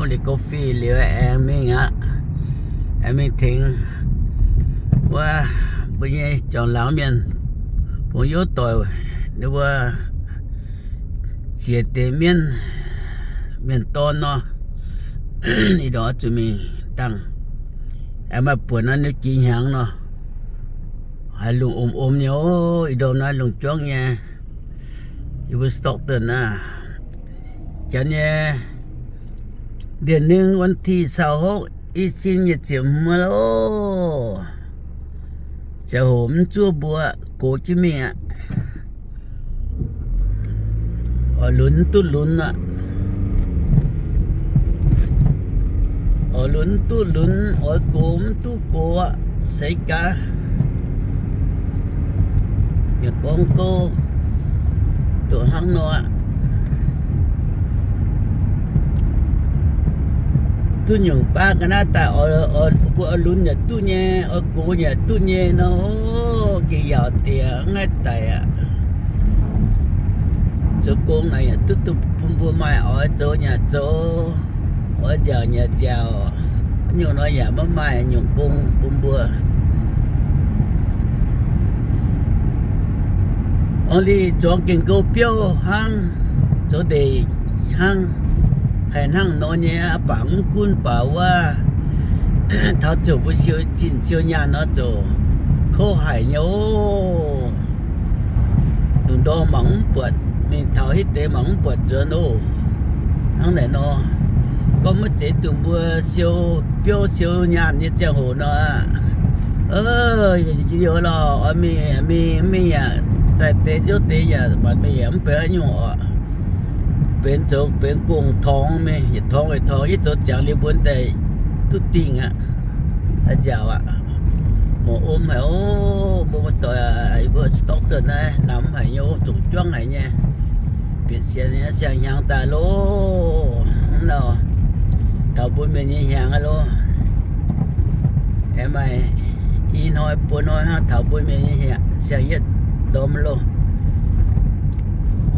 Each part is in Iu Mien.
Liuz coffee liuz aengx mingh aqv. Aengx mingh tengx wuov mbuo nyei juangc laangz mienh, bungx youv doic, ninh mbuo ziec deix mienv, mienh dorn nor, ih ndorm oix zuqc mingh dangh. Aengx maaih buonc nor, ninh jiex hnyangx nor, haiz lungh om om nyei oc. Ih ndorm naaiv lungh juangv nyei. Yie mbuo Stockton naaiv, janx nyei ndiev ningv วันที่สิบหก i sin nyic ziepc hmz loh. Ziangh hoc mv zuov mbuo gox jienv mingh aqv. Oix lunx mv duqv lunx aqv. Oix lunx mv duqv lunx, oix gox mv duqv gox aqv. Seix gaax, mienh gorngv gouv duqv hnangv nor aqv. Duqv nyungc baav ga'naaiv daaih, mbuo oix lunx yaac duqv nyei, oix gox yaac duqv nyei nor, gengh yaauc diex mv haih daic aqv. Zoux gong naaic yaac duqv duqv bun mbuo maaih, oix zoux yaac zoux, oix nziaauc yaac nziaauc, nyungc nor yaac maiv maaih nyungc gong bun mbuo. Ong-lih zuangx gengh gouv biouv hnangv, zoux ndeic hnangv, haih hnangv nor nyei aqv. Baac mv gunv baac wuov, taux ziouc mbuo siou zinh siou nyaanh nor ziouc kouv haic nyei oc. Lungh ndorm mangc mv buatc, mingh taux hitv deix mangc mv buatc nzuonx oc. Hnangv naaic nor, gorngv maiv zeiz dongh mbuo siou biouv siou nyaanh nyei ziangh hoc nor, yie lorh oix mingh mingh mingh yaac zaih deix nziouv deix yaac maanc mingh yaac mv benx haaix nyungc oc. Benx zoux benx gong torngx mingh, yietc torngx yietc torngx, yie zoux ziangx liuz mbuo daaih duqv dingh aqv. Nziaauc aqv. Mouc om haic oc. Mbuo muoz-doic, mbuo Stockton naaiv namx haic nyei, zungv juangv haic nyei. Bieqc sienx nyei siang-hnyangx daaih loh. Taux mbuo mienh nyei hnyangx aqv loh. Aengx maaih i hnoi buo hnoi hnangv taux mbuo mienh nyei siang-yietv ndorm loh.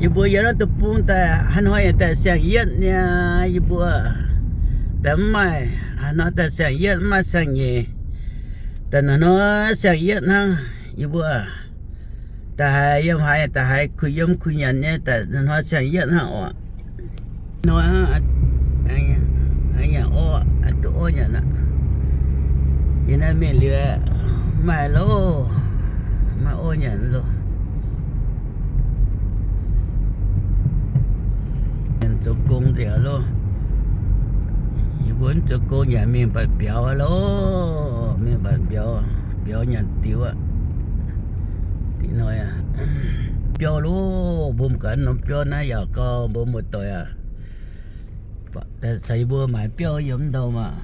Yie mbuo yiem naaiv deic-bung daaih haaix hnoi yaac daaih siang-yietv nyei. Yie mbuo daaih mv maaih haaix hnoi daaih siang-yietv, mv maaih siang-nyeic. Daaih hnoi-hnoi siang-yietv hnangv. Yie mbuo daaih haiz yiem haaix daaih haiz kuh yiem kuh nyanc nyei, daaih hnoi-hnoi siang-yietv hnangv oc. Hnoi hnangv, yaac orv, duqv orv nyanc aqv. Yie naaiv mingh liuz, maaih loh, maaih orv nyanc loh. Mienh zoux gong nzengc loh. Yie mbuo mv zoux gong yaac mingh mbatc mbiauz loh, mingh mbatc mbiauz, mbiauz nyanc diux aqv. Diqc hnoi aqv, biauv loh, mbuo mv gaax norm biauv naaiv yaac gauh mbuo muoz-doic aqv. Caux yie mbuo maaiz biauv yiem mv ndau maah.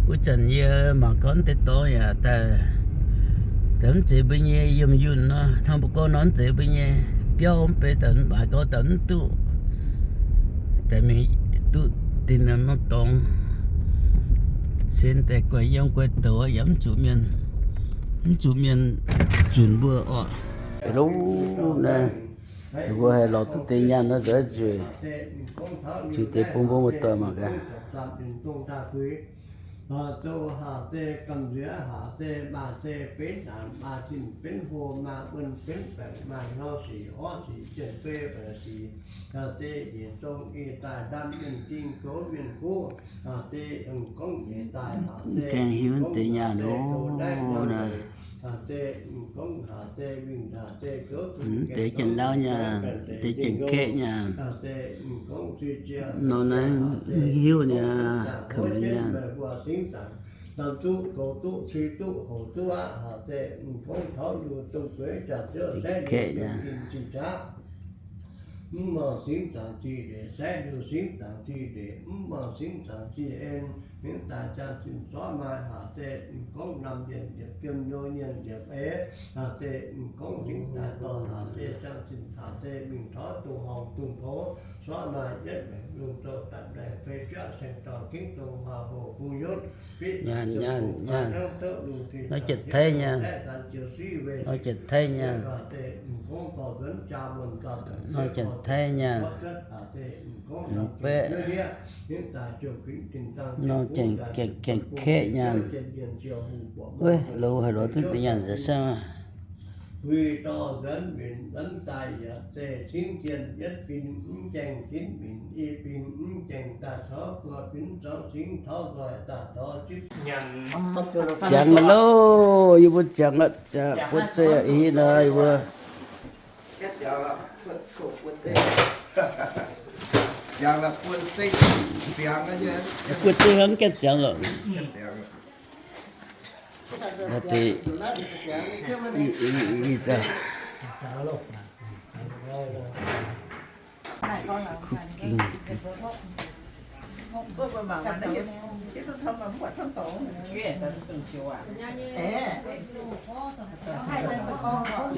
Wuov zanc yie mangc gaax deix dorngx yaac daaih, daaih mv zeiz mbuo nyei yiem yunh nor, hnangv mbuo gorngv nor mv zeiz mbuo nyei biauv mv bei, daaih maaiz gauh daaih mv duqv. Daaih mingh duqv dinh norm dorngx, sen daaih guaix yiem guaix douz yaac mv zuqc mienh, mv zuqc mienh zunc mbuo oc. Loh naaiv, mbuo haih lorz duqv deix nyaanh nor nzueic, ziux deix bun mbuo muoz-doic mangc gaax. Zoux haac se gamh nziex, haac se maaih se benx naanc, maaih zinh benx hlo, maaih wuonh benx baengc, maaih hnyouv sic orqv sic jien fei baeqc sic, se njiec zong ih daaih ndamv mienh ding goux mienh kuv, se m'gongv njiec daaih, se gaengh hiuv deix nyaanh loh. Deix jien-lauv nyaanh, deix jien-kaeqv nyaanh, nor naaiv hiuv nyei, kemx nyaanh. Duqv goux duqv cui duqv hoc duqv aqv, haac se m'gongv taux nduqc dongh gueix jaax ziouv saeqv liuz dongh in cing qaqv. Mv mangc singx zaangc zih ndeic, saeqv liuz singx zaangc zih ndeic, mv mangc singx zaangc zih en. Mingh daaih ziangh zinh zorqv maaih, haac se m'gongv namh yienc yiepc fiem nyo yienc yiepc eix, haac se m'gongv mingh daaih dorh, haac se ziangh zinh, haac se mingh taux dongh horngh dongh poux, sortv maaih yietv maengc lungh zouv dapv ndaangc fei juaqv saeng-dorngh gengh zong huaax hoc bung yotv. Nyaanh, nyaanh, nyaanh. Nor jienv taiv nyaanh. Nor jienv taiv nyaanh. Nor jienv Taiv nyaanh, baeqv nor, gaengh, gaengh, gaengh kaeqv nyaanh. Wuov, loz haaix lorz duqv deix nyaanh nzengc sangv. Ziangx loh, yie mbuo ziangx aqv, buonv-zeiv aqv, ih nor yie mbuo. Buonv-zeiv hnangv gaengh ziangx loh.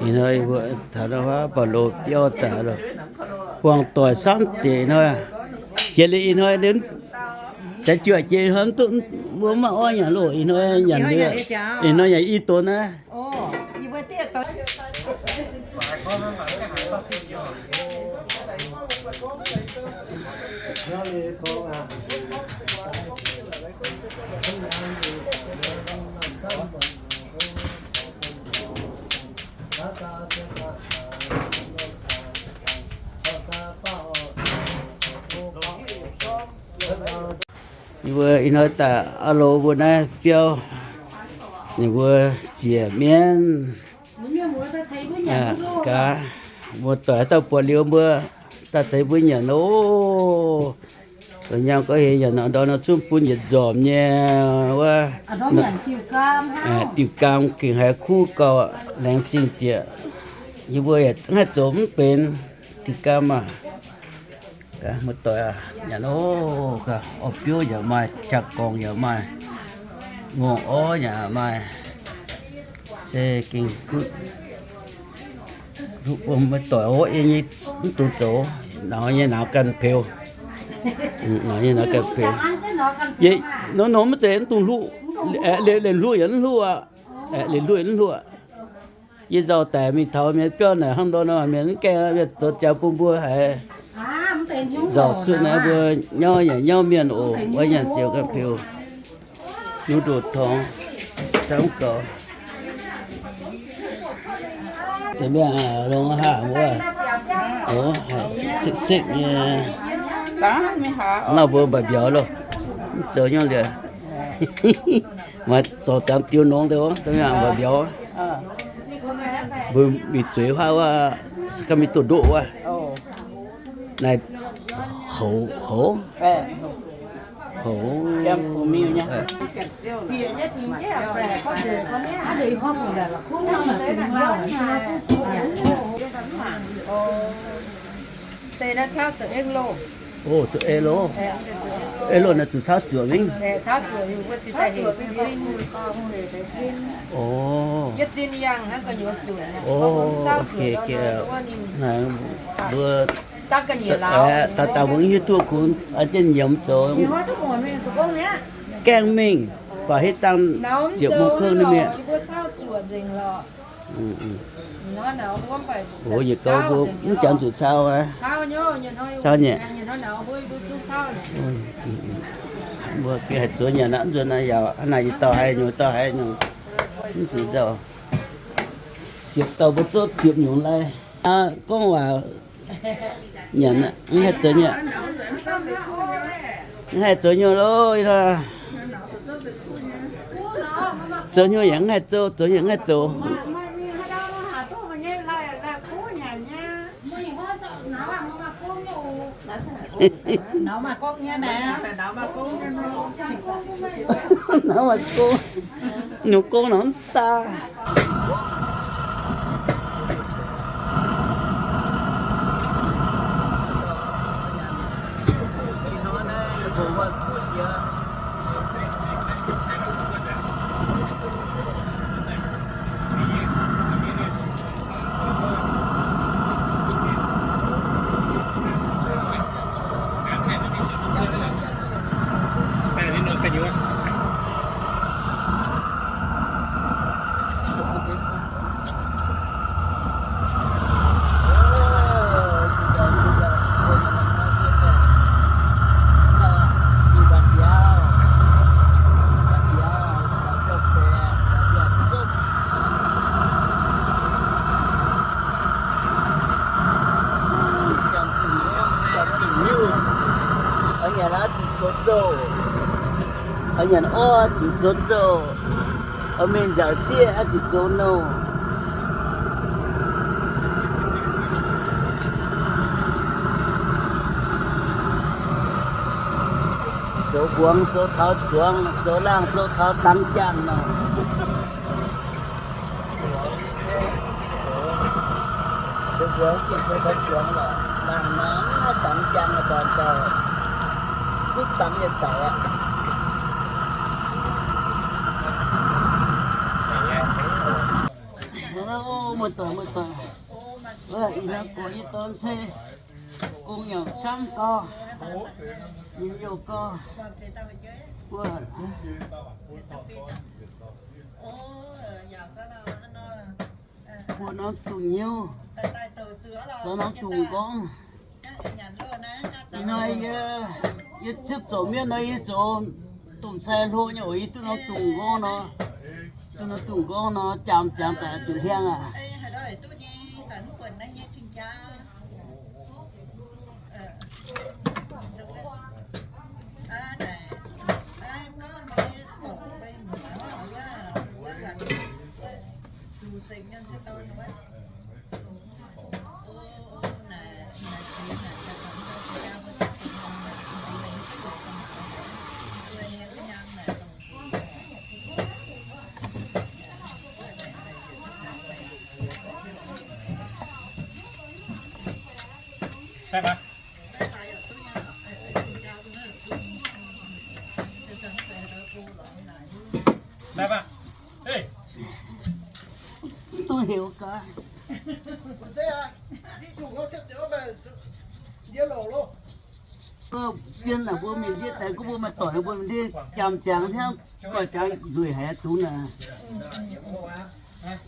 Ih hnoi mbuo taux ndau wuov Baulo biauv daaih loh, buangh doic samv deix ih hnoi. Jiex liuz ih hnoi, jiex juoqc jiex ih hnoi mv duqv, mbuo mv maaih orv nyanc loh. Ih hnoi nyanc liuz, ih hnoi nyanc i donx naaiv. Yie mbuo ih hnoi daaih auv loz mbuo naaiv biauv, ninh mbuo ziec mienv gaax, muoz-doic haaix dauh buatc liuz mbuo daaih ceix mbuo nyanc oc. Zoux nyaanh gorqv heix nyanc nor, ndorm nor zungv bun yietc nzormc nyei wuov. Diuh gaam gengh haiz kuv gauh laengz zingh dieqc. Yie mbuo yaac haih zoux mv benx diuh gaam maah. Muoz-doic aac, nyanc oc. Orv biouv yaac maaih, jaa-gorngc yaac maaih, ngongh orv yaac maaih. Se gengh duqv, duqv bun muoz-doic hopv nyei, mv dungx zoux, nauz nyei nauz ganh peux. Nauz nyei nauz ganh peux. Nor, nor mv zeiz mv dungx hluqv, liemh hluqv yaac mv hluqv aqv. Liemh hluqv yaac mv hluqv aqv. Yie nzauh daic mingh taux mienh biauv naaic hnangv nor nor, mienh mv gaengh, mienh zoux jaax bun mbuo haiz nzauh suqv naaiv, mbuo nyauv yaac nyauv mienh oc. Wuov nyanc ziouc ganh peux. Nuv ndoqc torngx, camv gaux. Deix mienh longx haic wuov, sekv-sekv nyei. Naaiv mbuo mbaac mbiauz loh, mv zoux nyungc liuz. Maaih zorc zaangc diux nongx deix, mbaac mbiauz. Mbuo mingh zueiz huaav wuov, se gorngv mingh doh ndoqv wuov. Naaiv houx, houx, houx. Deix naaiv caux zuqc eix loh. Eix loh naaiv zuqc caux zuoqc mingh. Mbuo daaih daaih mbuo hiuv duqv kungx jienv nyiemz zoux. Gaengh mingh, baac hitv dangh ziepc mungv kong ninh mingh. Oc, yietc gouv mbuo mv jangx zuqc cau aqv. Cau nyei. Mbuo gengh haih zuov nyanc aqv. Nzuonx naaiv yaac hnangv naaic, yietc dauh haiz nyungc, yietc dauh haiz nyungc, mv zuqc nzauh. Siepv dauh mbuo zouv ziepc nyungc lai. Gorngv waac nyanc aqv, mv haih zoux nyei. Mv haih zoux nyei loh. Zoux nyei yaac mv haih zoux, zoux nyei mv haih zoux. Nauz maaih gong, nyungc gong nauz mv daaih. Oix nyanc oix zuqc zoux zouh, oix nyanc oix zuqc zoux zouh, oix mingh nziaauc sieqv oix zuqc zoux nouh. Zoux mbuangz zoux taux zuangx, zoux laangh zoux taux dangx jaangh nor. Zoux mbuangz zoux taux zuangx lorqc, laangh nor dangx jaangh dorn dauh, zutv dangx yietc dauh aqv. Muoz-doic, muoz-doic, ih hnoi gorx nyei dorn se gong nyei camv gau, nyei youh gau, buo buo norm dungz nyuv, zoux norm dungz nqorngv. Ih hnoi yie, yie ziepc zoux mienv nor yie zoux domh sai hlo nyei oc, yie duqv norm dungz nqorngv nor, duqv norm dungz nqorngv nor, jaamc ziangx daaih zuqc hiaang aqv. Duqv heuc gaax. Zien naaic mbuo mingh ndiev daaih, gorngv mbuo maaih doic mbuo mingh ndiev jaamc ziangx hnangv, goiv ziangx nzueic haic dungx naaic.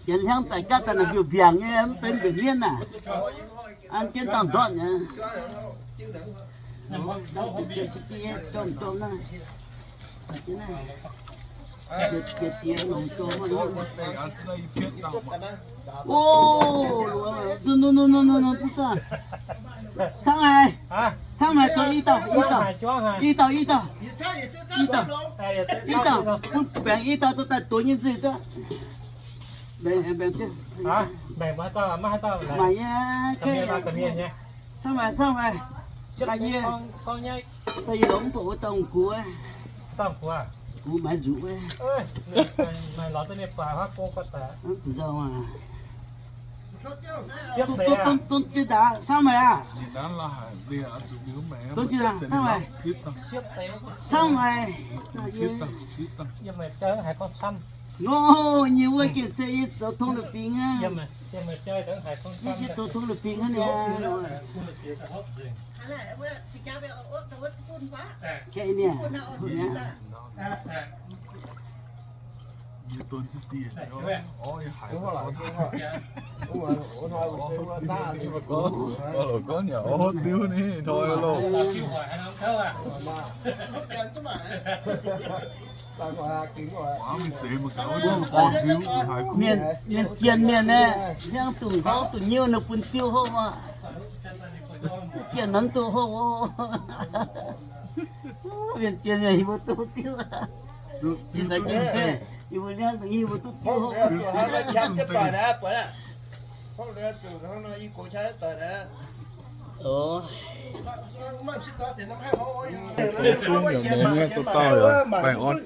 Janx hnangv daaih gaav daaih naaic mbiouh mbiaangc nyei, mv benx mbiouh mienv naaic. An jienv dangh ndortv nyei. Sang haic, sang haic, zoux i dauh, i dauh, i dauh, i dauh, i dauh, bun baengc i dauh daaih dox nyei nzuih duqv. Maiv nyei, sang haic, sang haic, daaih yie, daaih yie lorz mv buatc wuov dauh gux, gux maaiz nzuqc wuov. Mv zuqc nzauh maah. Dongh jiex ndaangc, sang haic aac. Dongh jiex ndaangc, sang haic, sang haic. Nor, nyei wuov gengh se yie zoux tong la'bingh aqv. Yie zoux tong la'bingh hnangv niaa. Gorngv nyei, o, diuv ni hnoi loh. Mienh, mienh jien mienh aeqv, hnangv dungz nqorngv dungz nyiuv nor bun diuv hopv aqv. Jien nor duqv hopv oc. Mienh jien mienh yie mbuo duqv diuv. Yie mbuo liangv dungz yie mbuo duqv diuv hopv. Zoux sung yaac nongx nyei, dauh dauh yaac baengh orn.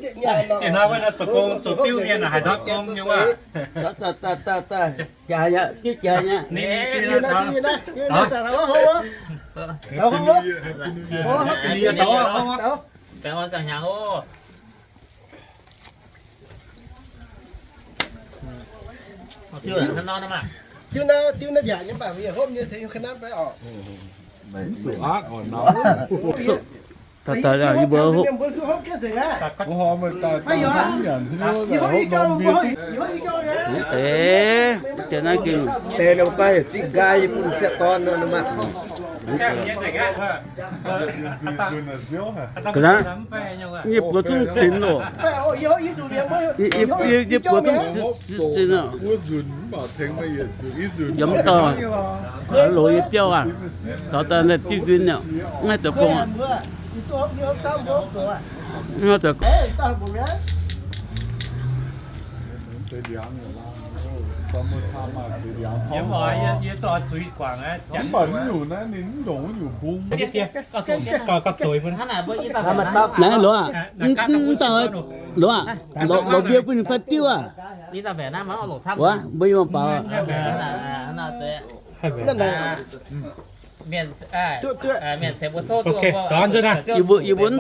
Ih hnoi wuov zoux gong zoux diuv mienh haaix ndortv gong nyei wuov. Daaih, daaih, daaih, daaih, jaax yaac, diuv jaax yaac. Diuv naaiv, diuv naaiv mbiaauc nyei, mv baac mbuo yaac hopv nyei, tengx ka'naaiv fai orqc. Daaih, daaih, yie mbuo hopv. Deix, deix naaiv gengh deix, ga'naaiv, yie buoz zungv zinx loh. Yie, yie buoz zungv zinx loh. Yie mv dauh loz yie biauv aqv. Taux daaih naaiv diuv nzuonx aqv, mv haih zoux gong aqv. Naaiv loz aac, mv dauh loz aac, loz mbieu bun ninh fai diuv aac. Wuov, mbuo yie mbuo baaux. Yie mbuo, yie mbuo mv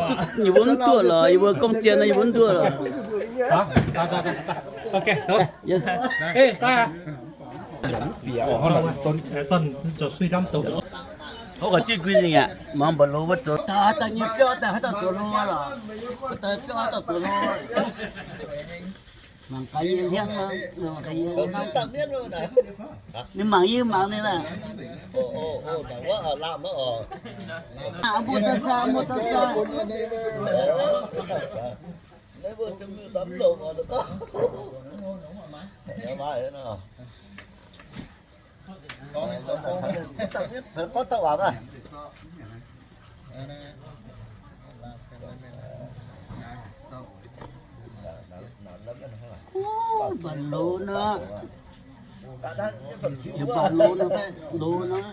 duqv lorqc, yie mbuo gong zien nor, yie mbuo mv duqv lorqc. Ov, gaax diuv guin nyei aqv, mangc mbaac loz wuov zoux daaih, daaih nyei biauv daaih haaix dauh zoux hlo lorqc. Daaih biauv haaix dauh zoux hlo. Mangc gaax yie hiuv, mangc gaax yie. Ninh mangc yie mangc ninh aqv. Mbuo daaih saa, mbuo daaih saa. Mbuo loz nor, mbuo loz nor, loz nor.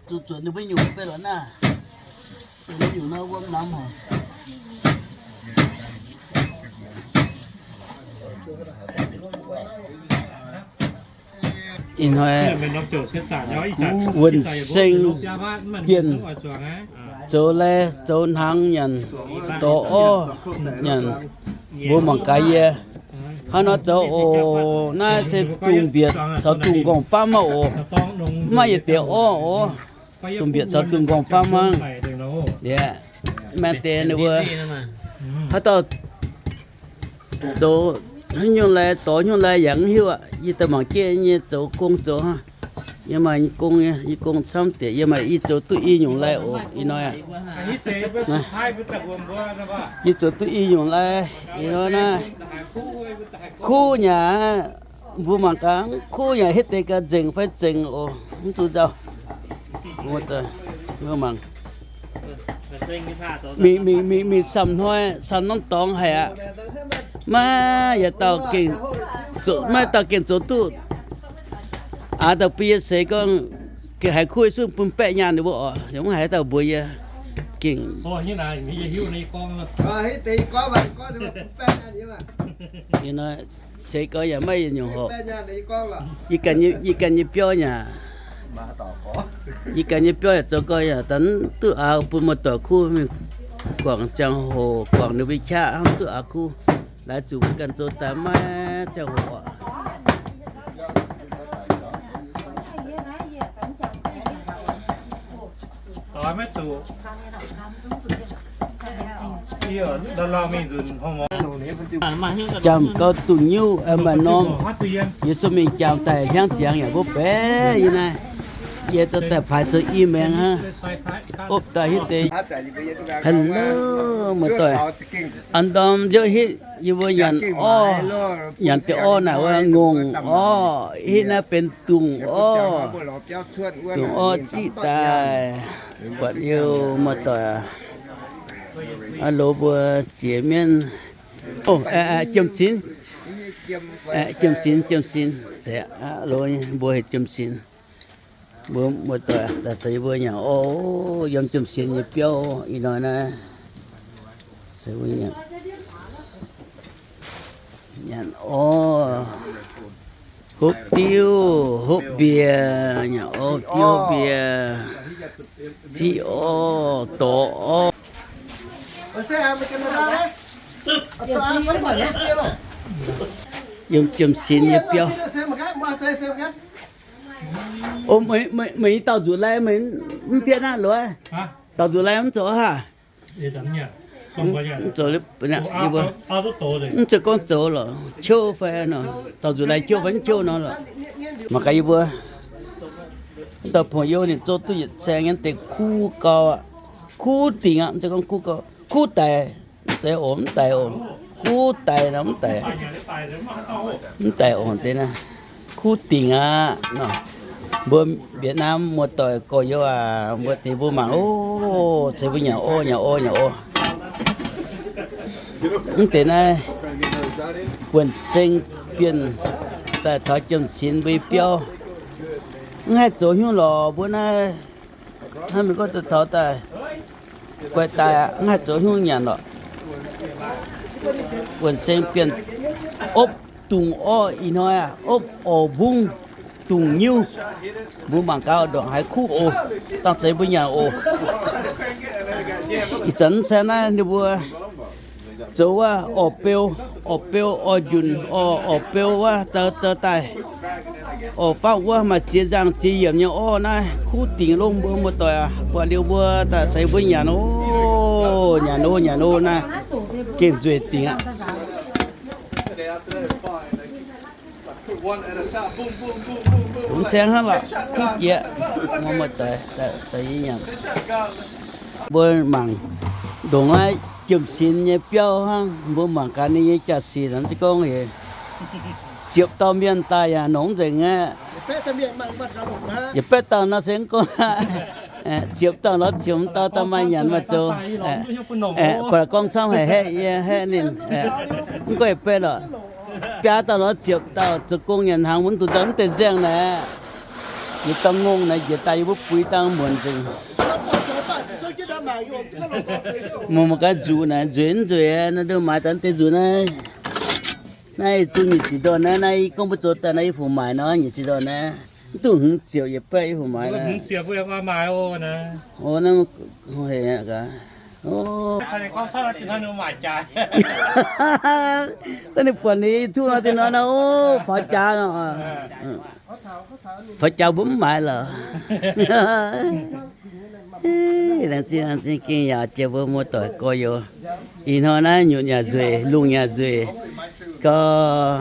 Zuqc zuotc ninh mbuo nyungc beiv lorz naaiv. Zuotc ninh nyungc nor wuom namx haic. Ih hnoi Wuonh Seng Bienh zoux lai zoux hnaangx nyanc, dorh orv nyanc, mbuo mangc gaax yie. Hnangv nor zoux oc. Naaiv se dungz mbietc caux dungz nqorngv-famv maah oc. Mv maaih yietc deix orv oc. Dungz mbietc caux dungz nqorngv-famv hnangv. Yie maaih deix ninh mbuo haaix dauh zoux haaix nyungc lai, dorh nyungc lai yaac mv hiuv aqv. Yie daaih mangc jienv nyei zoux gong zoux hnangv. Yie maaih gong, yie gong camv deix, yie maaih i zoux duqv i nyungc lai oc. Ih hnoi aqv, yie zoux duqv i nyungc lai. Ih hnoi naaiv kuv nyei aqv. Mbuo mangc gaax, kuv yaac hitv deix gaax nzengc fai nzengc oc. Mv zuqc nzauh. Mbuo mangc. Mingh, mingh, mingh, mingh samx hnoi, samx norm dorngx haic aqv. Maiv yietc dauh gengh zoux, maiv dauh gengh zoux duqv. Aav dauh bun yie seix gorngv, gengh haiz kuv yie suv bun baeqv nyaanh ninh mbuo oc. Mv haiz dauh mbuox yie gengh. Seix gau yaac maiv yietc nyungc horpc. Yie ganh nyei, yie ganh nyei biauv yaac, yie ganh nyei biauv yaac zoux gau yaac daaih mv duqv aav bun muoz-doic kuv mingh guangc ziangh hoc, guangc ninh mbuo qaqv hnangv duqv aav kuv. Laaix zuqc mbuo ganh zoux daaih maiv ziangh hoc aqv. Jangx gau dungz nyuv maaih norm. Yie se mingh jangx daaih hnyangx ziangx yaac mbuo baeqc yie naaiv. Yie dorh daaih paaix zoux i maengx hnangv. Opv daaih hitv deix. Hello, muoz-doic. An ndorm nziouv hitv yie mbuo nyanc orv, nyanc deix orv naaic wuov ngongh orv, hitv naaiv benx dungz orv. Dungz orv ziqv daaih, buatc liuz muoz-doic aac. Loz mbuo ziex mienv. Jiem-sinx, jiem-sinx, jiem-sinx, zeiz loz mbuo heuc jiem-sinx. Mbuo muoz-doic daaih caux yie mbuo nyanc orv, yiem jiem-sinx nyei biauv ih hnoi naaiv. Nyanc orv, hopv diuv hopv mbiec, nyanc orv diuv hopv mbiec, ziqv orv dorh orv. Yiem jiem-sinx nyei biauv. O, meih dauh nzuqc lai meih mv bietv aqv loz? Dauh nzuqc lai mv zoux haav? Mv zoux, yie mbuo mv zeiz gorngv zoux lorqc, qouv fai nor, dorh nzuqc lai qouv fai mv qouv nor lorqc. Mangc gaax yie mbuo dauh pong youh ninh zoux duqv yietc caeng nyei deix kuv gau aqv. Kuv dingc aqv, mv zeiz gorngv kuv gau, kuv daic, mv zeiz oc, mv daic oc. Kuv daic nor mv daic, mv daic oc deix naaiv. Kuv dingc aqv nor. Mbuo Việt Nam muoz-doic gorx-youz aac, mbuo deix mbuo mangc oc, ceix mbuo nyanc orv, nyanc orv, nyanc orv. Mv deix naaiv buonv-seng bienh daaih taux Jiem-Cin mbuo nyei biauv. Mv haih zoux hnyouv lorqc mbuo naaiv. Hnangv mingh gorngv daaih taux daaih, guaix daaih aqv, mv haih zoux hnyouv nyanc lorqc. Buonv-seng bienh opv dungz orv ih hnoi aqv, opv orv mbungv dungz nyiuv. Mbuo mangc gaax ndongc haaix kuv oc, dangh ceix mbuo nyanc oc. Ih zanc mv cai naaiv ninh mbuo zoux wuov orv beu, orv beu, orv njunc, orv, orv beu wuov dau dau daaih. Orv faqv wuov maaih ziex nzangh ziex yiemc nyei orv naaiv, kuv dingc longx mbuo muoz-doic aac. Buatc liuz mbuo daaih ceix mbuo nyanc oc, nyanc oc, nyanc oc naaiv. Gengh nzueic dingc aqv. Mv saeng hnangv lorqc, kuv jiex, muoz-doic, daaih ceix yie nyanc. Mbuo mangc ndongc naaiv Jiem-Cin nyei biauv hnangv, mbuo mangc gaax ninh nyei jaa-sic nor, mv zeiz gorngv heuc ziepc dauh mienh daaih yaac nongx nzengc aqv. Yietc baeqv dauh nor se mv gorngv, ziepc dauh lorz ziepc dauh, dauh maaih nyanc maaih zoux. Gorngv camv haic, haeqv yie haeqv ninh, mv gorngv yietc baeqv lorqc. Biaa dauh lorz ziepc dauh zoux gong nyanc hnaangx, mv duqv daaih mv deix nziangh naaiv. Yietc dauh ngongh naaiv njiec daaih yie mbuo buix dangh muonc nzengc. Mangc mangc gaax nzuqc naaic nzueic mv nzueic, naaiv ndau maaiz daaih mv deix nzuqc naaiv. Naaiv zungv nyic ziepc ndorn naaiv, naaiv yie gorngv mbuo zoux daaih naaiv yie fungc maaic nor, nyic ziepc ndorn naaiv. Mv duqv hmz ziepc yietc baeqv yie fungc maaiz naaiv. Hmz ziepc mbuo yaac maaih oc naaiv. Daaih ninh buatc ninh YouTube nor, dinh nor nor, faaux jaax nor. Faaux jaax mbuo mv maaiz lorqc. Laengz zingh, laengz zingh gengh yaac jiex mbuo muoz-doic gorx-youz. Ih hnoi naaiv nyutc yaac nzueic, lungh yaac nzueic. Gau,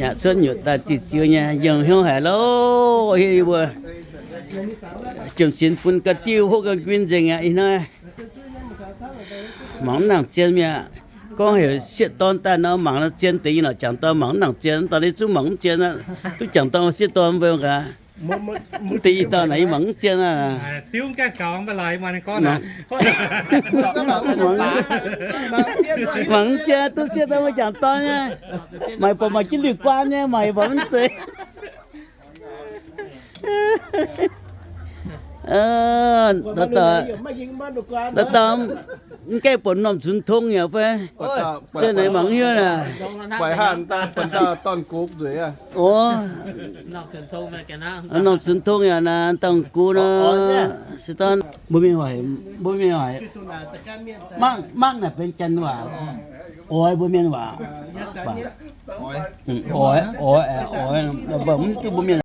yaac cuotv nyutc daaih ziux ziux nyei, yangh hnyouv haic loh. Hiuv yie mbuo Jiem-Cin bun ga'diuh hopv ga'nguin nzengc aqv ih hnoi. Mangc mv nangc zien mi'aqv. Gorngv heuc sieqv dorn daaih nor, mangc nor zien deix, yie norqc jangc dorn mangc mv nangc zien, dorh ninh zungv mangc mv zien aqv. Duqv jangc dorn sieqv dorn mbuo gaax. Mv deix i dauh naaic yie mangc mv zien aqv. Mangc mv zien duqv sieqv dorn mbuo jangc dorn nyei. Maaih borqc maaih jienv lui-guaan nyei, maaih borqc mv zeiz. Mv gaengh buatc norm cunx tong yaac fai? Zinh naaic mangc hiuv naaic. Norm cunx tong yaac naaic dangh gux nor. Se dorn mbuo mienh hoic, mbuo mienh hoic, mangv naaic benx Janx waac, oix mbuo mienh waac. Oix, oix, oix, mv duqv mbuo mienh